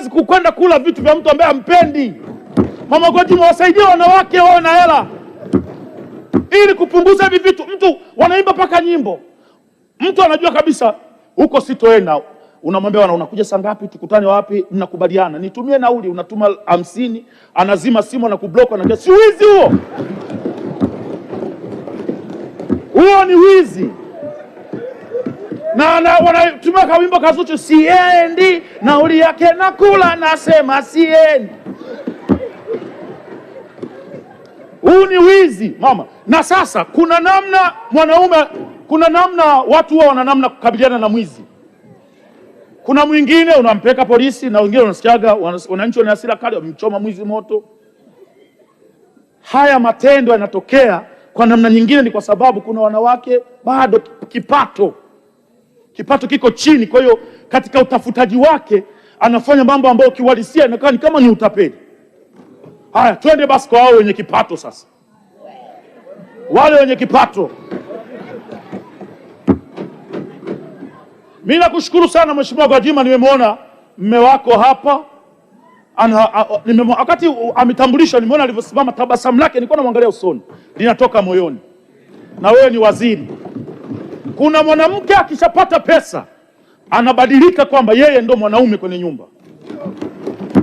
Hawezi kukwenda kula vitu vya mtu ambaye hampendi. Mama Gwajima, wasaidie wanawake wawe na hela ili kupunguza hivi vitu. Mtu wanaimba mpaka nyimbo, mtu anajua kabisa huko sitoenda, unamwambia bwana, unakuja saa ngapi, tukutane wapi, mnakubaliana, nitumie nauli, unatuma 50, anazima simu, anakublock, anakuja. Si wizi huo? Huo ni wizi. Na wanatumia kawimbo kazuchu, siendi, nauli yake nakula, nasema siendi. Huu ni wizi mama. Na sasa kuna namna mwanaume, kuna namna watu wao wana namna kukabiliana na mwizi. Kuna mwingine unampeleka polisi, na wengine unasikiaga wananchi wana hasira kali, wamemchoma mwizi moto. Haya matendo yanatokea kwa namna nyingine, ni kwa sababu kuna wanawake bado kipato kiko chini. Kwa hiyo katika utafutaji wake anafanya mambo ambayo kiuhalisia inakuwa ni kama ni utapeli. Haya, twende basi kwa wao wenye kipato sasa. Wale wenye kipato. Mimi nakushukuru sana Mheshimiwa Gwajima, nimemwona mume wako hapa. Wakati ametambulishwa nimeona alivyosimama, tabasamu lake nilikuwa namwangalia usoni, linatoka moyoni. Na wewe ni waziri. Kuna mwanamke akishapata pesa anabadilika kwamba yeye ndo mwanaume kwenye nyumba.